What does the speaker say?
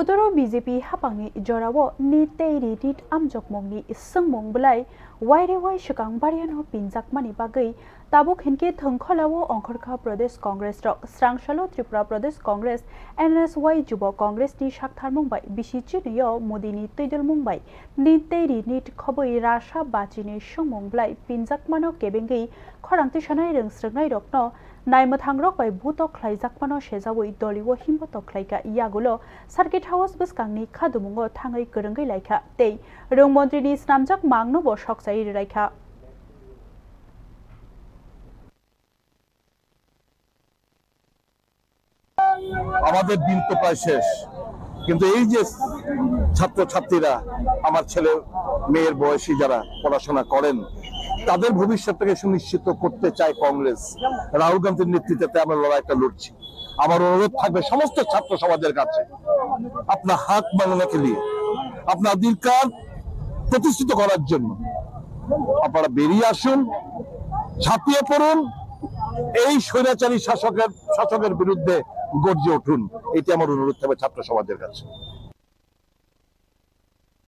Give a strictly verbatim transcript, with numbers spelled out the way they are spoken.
Sodoro B J P hapangni jorao nit tei ri nit amjokmungni swngmung belai wairewai swkang bariano pinjakmani bagwi tabuk hinkhe thwngkholao ongkhorkha Pradesh Congress rok. Srangsalo Tripura Pradesh Congress, N S Y Jubo Congress ni saktharmung bai bisi chinio Modi ni twidulmung bai nit tei ri nit khobwi rasa bachini swngmung belai pinjakmano kebengwi khorang tisanai rwngsrwngnairokno naimwthangrok bai butok khlaijakmano sejaui dolio himbotok khlaikha. Yagulo Circuit House bwskangni khadumungo thangwi kwrwngwi laikha tei rwng montrini snamjak mangnobo sokchai rwlaikha. আমাদের দিন তো প্রায় শেষ, কিন্তু এই যে ছাত্রছাত্রীরা, আমার ছেলে মেয়ের বয়সী যারা পড়াশোনা করেন, তাদের ভবিষ্যৎটাকে সুনিশ্চিত করতে চায় কংগ্রেস। রাহুল গান্ধীর নেতৃত্বে আমরা লড়াইটা লড়ছি। আমার অনুরোধ থাকবে সমস্ত ছাত্র সমাজের কাছে, আপনার হক মাংনা কে লিয়ে, আপনার অধিকার প্রতিষ্ঠিত করার জন্য আপনারা বেরিয়ে আসুন, ঝাঁপিয়ে পড়ুন, এই স্বৈরাচারী শাসকের শাসকের বিরুদ্ধে গর্জে উঠুন। এটি আমার অনুরোধ থাকবে ছাত্র সমাজের কাছে।